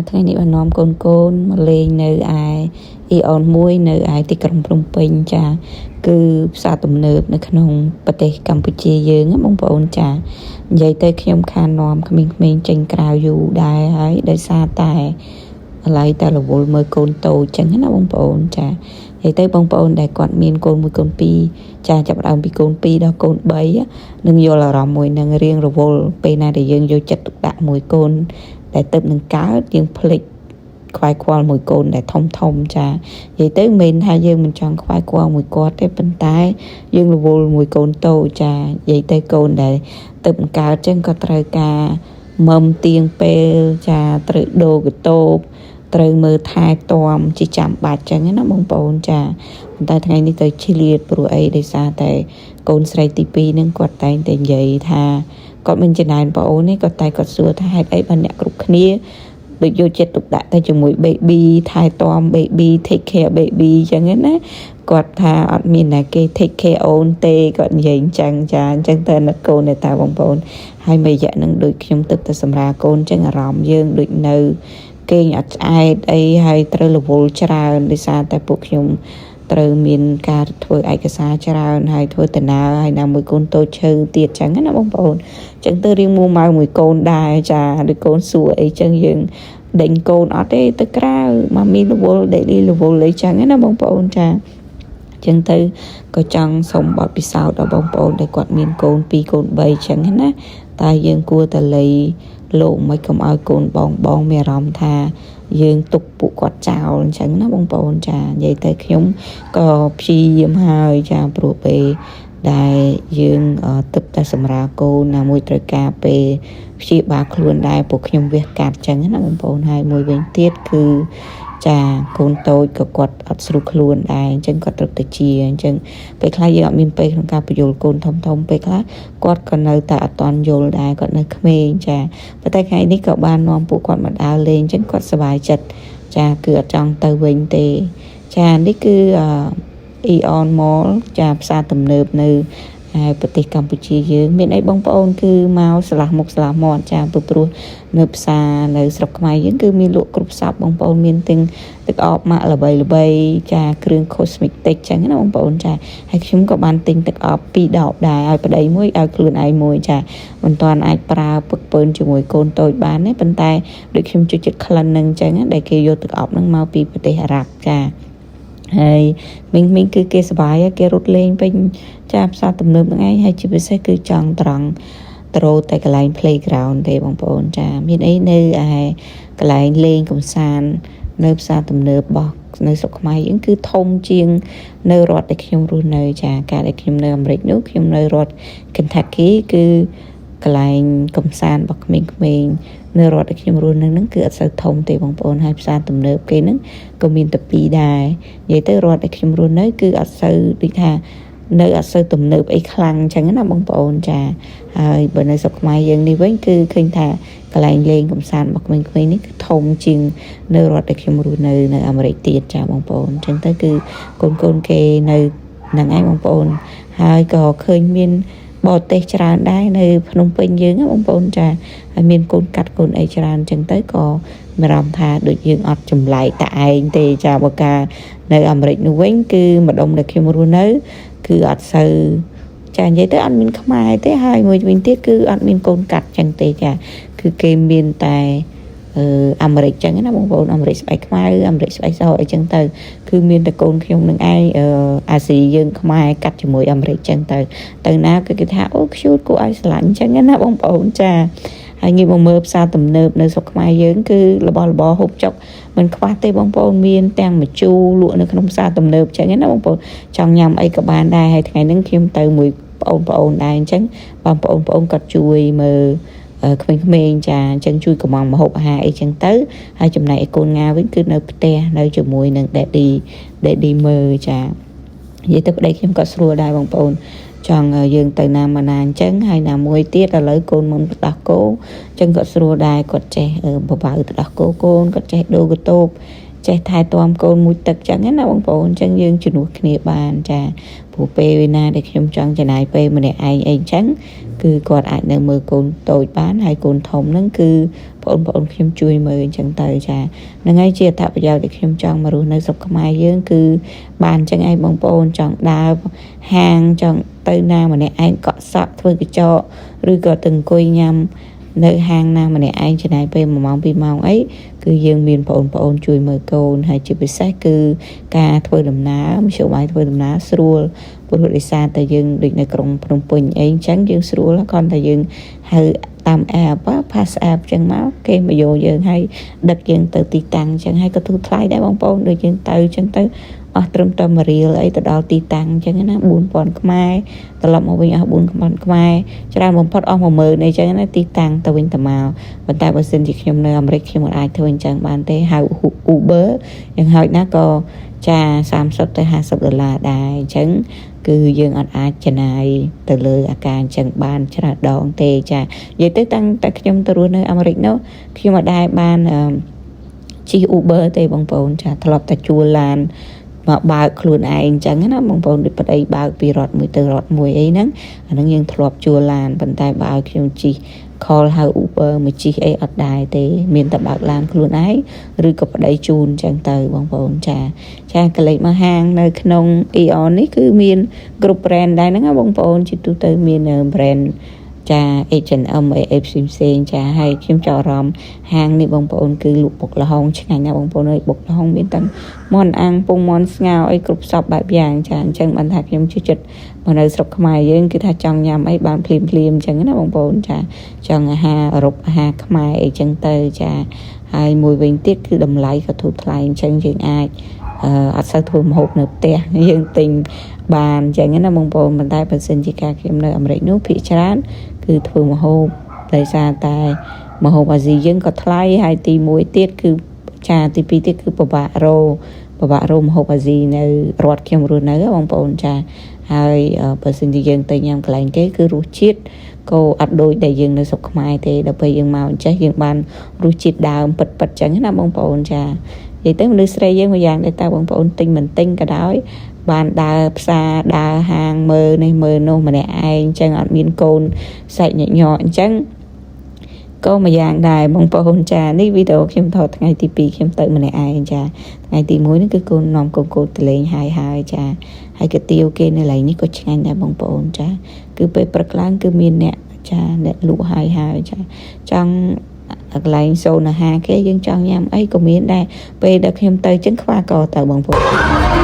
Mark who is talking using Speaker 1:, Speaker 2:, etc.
Speaker 1: ថ្ងៃនេះបាននាំកូនកូនមកលេងនៅឯ AEON មួយនៅឯទីក្រុងភ្នំពេញចាគឺផ្សារទំនើបនៅក្នុងប្រទេសកម្ពុជាយើងណាបងប្អូនចានិយាយទៅខ្ញុំខាននាំក្មេងៗចេញក្រៅយូរដែរហើយដោយសារតែឥឡូវតែរវល់មើលកូនតូចចឹងណាបងប្អូនចានិយាយទៅបងប្អូនដែលគាត់មានកូនមួយកូនពីរចាចាប់ផ្ដើមពីកូន2ដល់កូន3នឹងយល់អារម្មណ៍មួយនឹងរៀងរវល់ពេលណាដែលយើងយកចិត្តទុកដាក់មួយកូនដែលទៅនឹងកើតយើងភ្លេចខ្វាយខ្វល់មួយកូនដែលធំធំចានិយាយទៅមិនមែនថាយើងមិនចង់ខ្វាយខ្វល់មួយគាត់ទេប៉ុន្តែយើងរវល់មួយកូនតូចចានិយាយទៅកូនដែលទៅនឹងកើតចឹងក៏ត្រូវការមឹមទៀងពេលចាត្រូវដូរកតូបត្រូវមើលថែទាំជាចាំបាច់ចឹងណាបងប្អូនចាប៉ុន្តែថ្ងៃនេះទៅឆ្លៀតព្រោះអីដោយសារតែកូនស្រីទី2ហ្នឹងគាត់តែងតែនិយាយថាគាត់មិនចំណែនបងអូនទេគាត់តែគាត់សួរថាហេតុអីបានអ្នកគ្រប់គ្នាដូចយកចិត្តទុកដាក់តែជាមួយ baby ថែទាំ baby, take care baby ចឹងណាគាត់ថាអត់មានតែគេ take care អូនទេគាត់និយាយអញ្ចឹងចាអញ្ចឹងទៅអាណិតកូនតែតាបងប្អូនហើយមួយរយៈហ្នឹងដូចខ្ញុំទឹកតែសម្រាលកូនអញ្ចឹងអារម្មណ៍យើងដូចនៅគេងអត់ឆ្អែតអីហើយត្រូវរវល់ច្រើនដោយសារតែពួកខ្ញុំត្រូវមានការធ្វើឯកសារច្រើនហើយធ្វើដំណើរហើយណាមួយកូនតូចឈើទៀតចឹងណាបងប្អូនចឹងទៅរៀងមួម៉ៅមួយកូនដែរចាដូចកូនសួរអីចឹងយើងដេញកូនអត់ទេទៅក្រៅmommy រវល់ daddy រវល់អីចឹងណាបងប្អូនចាចឹងទៅក៏ចង់សុំបទពិសោធន៍ដល់បងប្អូនដែលគាត់មានកូន2កូន3ចឹងណាតើយើងគួរតែលៃលោកមិនកុំឲ្យកូនបងបងមានអារម្មណ៍ថាយើងទុកពួកគាត់ចោលអញ្ចឹងណាបងប្អូនចានិយាយទៅខ្ញុំក៏ព្យាយាមហើយចាព្រោះពេលដែលយើងទឹកតែសម្រាលកូនណាមួយត្រូវការពេលព្យាបាលខ្លួនដែរពួកខ្ញុំវះកាត់ចឹងណាបងប្អូនហើយមួយវិញទៀតគឺចាកូនតូចក៏គាត់អត់ស្រួលខ្លួនដែរអញ្ចឹងគាត់ត្រូវទៅជាអញ្ចឹងពេលខ្លះយើងអត់មានពេលក្នុងការពន្យល់កូនធំធំពេលខ្លះគាត់ក៏នៅតែអត់ទាន់យល់ដែរគាត់នៅក្មេងចាប៉ុន្តែថ្ងៃនេះក៏បាននាំពួកគាត់មកដើរលេងអញ្ចឹងគាត់សប្បាយចិត្តចាគឺអត់ចង់ទៅវិញទេចានេះគឺអឺ AEON Mall ចាផ្សារទំនើបនៅឯប្រទេសកម្ពុជាយើងមានអីបងប្អូនគឺមកស្លាស់មុខស្លាស់មាត់ចាព្រោះនៅផ្សារនៅស្រុកខ្មែរយើងគឺមានលក់គ្រប់សព្វបងប្អូនមានទាំងទឹកអប់ម៉ាកល្បីល្បីចាគ្រឿង cosmetic ចឹងណាបងប្អូនចាហើយខ្ញុំក៏បានទិញទឹកអប់ពីរដបដែរឲ្យប្តីមួយឲ្យខ្លួនឯងមួយចាមិនទាន់អាចប្រើពឹកពើនជាមួយកូនតូចបានទេប៉ុន្តែដូចខ្ញុំជួយចិត្តក្លិននឹងចឹងដែលគេយកទឹកអប់នឹងមកពីប្រទេសអារ៉ាប់ចាហើយមីងមីងគឺគេសប្បាយគេរត់លេងពេញចាផ្សារទំនើបហ្នឹងឯងហើយជាពិសេសគឺចង់ត្រង់ត្រូតែកន្លែង playground ទេបងប្អូនចាមានអីនៅឯកន្លែងលេងកំសាន្តនៅផ្សារទំនើបរបស់នៅស្រុកខ្មែរយើងគឺធំជាងនៅរដ្ឋដែលខ្ញុំរស់នៅចាការដែលខ្ញុំនៅអាមេរិកនោះខ្ញុំនៅរដ្ឋ Kentucky គឺកន្លែងកំសាន្តរបស់ក្មេងៗនៅរដ្ឋដែលខ្ញុំរស់នៅហ្នឹងគឺអត់សូវធំទេបងប្អូនហើយផ្សារទំនើបគេហ្នឹងក៏មានតែពីរដែរនិយាយទៅរដ្ឋដែលខ្ញុំរស់នៅគឺអត់សូវដូចថានៅអត់សូវទំនើបអីខ្លាំងអញ្ចឹងណាបងប្អូនចាហើយបើនៅស្រុកខ្មែរយើងនេះវិញគឺឃើញថាកន្លែងលេងកំសាន្តរបស់ក្មេងៗនេះគឺធំជាងនៅរដ្ឋដែលខ្ញុំរស់នៅនៅអាមេរិកទៀតចាបងប្អូនអញ្ចឹងទៅគឺកូនកូនគេនៅហ្នឹងឯងបងប្អូនហើយក៏ឃើញមានបរទេសច្រើនដែរនៅភ្នំពេញយើងណាបងប្អូនចាហើយមានកូនកាត់កូនអីច្រើនអញ្ចឹងទៅក៏មានអារម្មណ៍ថាដូចយើងអត់ចម្លែកតែឯងទេចាបើការនៅអាមេរិកនោះវិញគឺម្ដុំដែលខ្ញុំរស់នៅគឺអត់សូវចានិយាយទៅអត់មានខ្មែរទេហើយមួយវិញទៀតគឺអត់មានកូនកាត់ចឹងទេចាគឺគេមានតែអឺអាមេរិកចឹងណាបងប្អូនអាមេរិកស្បែកខ្មៅអាមេរិកស្បែកសអីចឹងទៅគឺមានតែកូនខ្ញុំនឹងឯងអឺអាស៊ីយើងខ្មែរកាត់ជាមួយអាមេរិកចឹងទៅទៅណាគឺគេថាអូ cute គួរឲ្យស្រឡាញ់ចឹងណាបងប្អូនចាហើយងាកមកមើលផ្សារទំនើបនៅស្រុកខ្មែរយើងគឺរបស់របរហូបចុកមិនខ្វះទេបងប្អូនមានទាំងម្ជូរលក់នៅក្នុងផ្សារទំនើបចឹងណាបងប្អូនចង់ញ៉ាំអីក៏បានដែរហើយថ្ងៃហ្នឹងខ្ញុំទៅមួយបងប្អូនដែរអញ្ចឹងបងប្អូនបងប្អូនគាត់ជួយមើលក្មេងៗចាអញ្ចឹងជួយកំងម្ហូបអាហារអីចឹងទៅហើយចំណែកឯកូនងាវិញគឺនៅផ្ទះនៅជាមួយនឹង daddy daddy មើលចានិយាយទៅប្តីខ្ញុំក៏ស្រួលដែរបងប្អូនចង់យើងទៅណាមកណាអញ្ចឹងហើយណាមួយទៀតឥឡូវកូនមុនទៅដោះគោអញ្ចឹងគាត់ស្រួលដែរគាត់ចេះបបៅទៅដោះគោកូនគាត់ចេះដូរកតូប ចេះថែទាំកូនមួយទឹកចឹងណាបងប្អូនចឹងយើងជំនួសគ្នាបានចាព្រោះពេលណាដែលខ្ញុំចង់ចំណាយពេលម្នាក់ឯងអីចឹងគឺគាត់អាចនៅមើលកូនតូចបានហើយកូនធំហ្នឹងគឺបងប្អូនខ្ញុំជួយមើលអញ្ចឹងទៅចាហ្នឹងហើយជាអត្ថប្រយោជន៍ដែលខ្ញុំចង់មករស់នៅស្រុកខ្មែរយើងគឺបានអញ្ចឹងឯងបងប្អូនចង់ដើរហាងចង់ទៅណាម្នាក់ឯងកក់សក់ធ្វើកញ្ចក់ឬក៏ទៅអង្គុយញ៉ាំនៅហាងណាម្នាក់ឯងចំណាយពេល1ម៉ោង2ម៉ោងអីគឺយើងមានបងប្អូនជួយមើលកូនហើយជាពិសេសគឺការធ្វើដំណើរមធ្យោបាយធ្វើដំណើរស្រួលព្រោះដោយសារតែយើងដូចនៅក្រុងភ្នំពេញអីអញ្ចឹងយើងស្រួលគ្រាន់តែយើងហៅតាម app pass app ចឹងមកគេមកយកយើងហើយដឹកយើងទៅទីតាំងចឹងហើយក៏ធូរថ្លៃដែរបងប្អូនដូចយើងទៅចឹងទៅអស់ត្រឹមតែ1រៀលអីទៅដល់ទីតាំងចឹងណា4000ខ្មែរត្រឡប់មកវិញអស់4000ខ្មែរច្រើនបំផុតអស់10000អីចឹងណាទីតាំងទៅវិញទៅមកប៉ុន្តែបើសិនជាខ្ញុំនៅអាមេរិកខ្ញុំមិនអាចធ្វើអញ្ចឹងបានទេហៅ Uber យ៉ាងហោចណាស់ក៏ចា30ទៅ50ដុល្លារដែរអញ្ចឹងគឺយើងអត់អាចចំណាយទៅលើអាការអញ្ចឹងបានច្រើនដងទេចានិយាយទៅតាំងតែខ្ញុំទៅរស់នៅអាមេរិកនោះខ្ញុំអត់ដែលបានជិះ Uber ទេបងប្អូនចាធ្លាប់តែជួលឡានមកបើកខ្លួនឯងអញ្ចឹងណាបងប្អូនដូចប្តីបើកពីរដ្ឋមួយទៅរដ្ឋមួយអីហ្នឹងអាហ្នឹងយើងធ្លាប់ជួលឡានប៉ុន្តែបើឲ្យខ្ញុំជិះ call ហៅ Uber មកជិះអីអត់ដែរទេមានតែបើកឡានខ្លួនឯងឬក៏ប្តីជូនអញ្ចឹងទៅបងប្អូនចាចាកលេចមកហាងនៅក្នុង AEON នេះគឺមានគ្រប់ brand ដែរហ្នឹងណាបងប្អូនជាទូទៅមាន brand ចា H&M អីអីផ្សេងផ្សេងចាហើយខ្ញុំចាប់អារម្មណ៍ហាងនេះបងប្អូនគឺលក់បុកល្ហុងឆ្ងាញ់ណាស់បងប្អូនអើយបុកល្ហុងមានទាំងមាន់អាំងពងមាន់ស្ងោរអីគ្រប់សពបែបយ៉ាងចាអញ្ចឹងបានថាខ្ញុំជឿចិត្តមកនៅស្រុកខ្មែរយើងគឺថាចង់ញ៉ាំអីបានភ្លាមភ្លាមអញ្ចឹងណាបងប្អូនចាចង់អាហារអឺរ៉ុបអាហារខ្មែរអីចឹងទៅចាហើយមួយវិញទៀតគឺតម្លៃក៏ធូរថ្លៃអញ្ចឹងយើងអាចអឺអត់សូវធ្វើម្ហូបនៅផ្ទះយើងទិញបានអញ្ចឹងណាបងប្អូនប៉ុន្តែបើសិនជាការខ្ញុំនៅអាមេរិកនោះភាគច្រើនគឺធ្វើម្ហូបដោយសារតែម្ហូបអាស៊ីយើងក៏ថ្លៃហើយទី1ទៀតគឺចាទី2ទៀតគឺពិបាករពិបាករកម្ហូបអាស៊ីនៅរដ្ឋខ្ញុំរស់នៅបងប្អូនចាហើយបើសិនជាយើងទៅញ៉ាំកន្លែងគេគឺរសជាតិក៏អត់ដូចដែលយើងនៅស្រុកខ្មែរទេដល់ពេលយើងមកអញ្ចេះយើងបានរសជាតិដើមពិតពិតអញ្ចឹងណាបងប្អូនចានិយាយទៅមនុស្សស្រីយើងមួយយ៉ាងដែរតើបងប្អូនទិញមិនទិញក៏ដោយបានដើរផ្សារដើរហាងមើលនេះមើលនោះម្នាក់ឯងអញ្ចឹងអត់មានកូនសាច់ញាក់ញក់អញ្ចឹងក៏មួយយ៉ាងដែរបងប្អូនចានេះវីដេអូខ្ញុំថតថ្ងៃទី2ខ្ញុំទៅម្នាក់ឯងចាថ្ងៃទី1នេះគឺកូននាំកូនកូនទៅលេងហើយហើយចាហើយកាទៀវគេនៅកន្លែងនេះក៏ឆ្ងាញ់ដែរបងប្អូនចាគឺពេលព្រឹកឡើងគឺមានអ្នកចាអ្នកលក់ហើយហើយចាចង់កន្លែងសូនអាហារគេយើងចង់ញ៉ាំអីក៏មានដែរពេលដែលខ្ញុំទៅចឹងខ្វះកទៅបងប្អូន។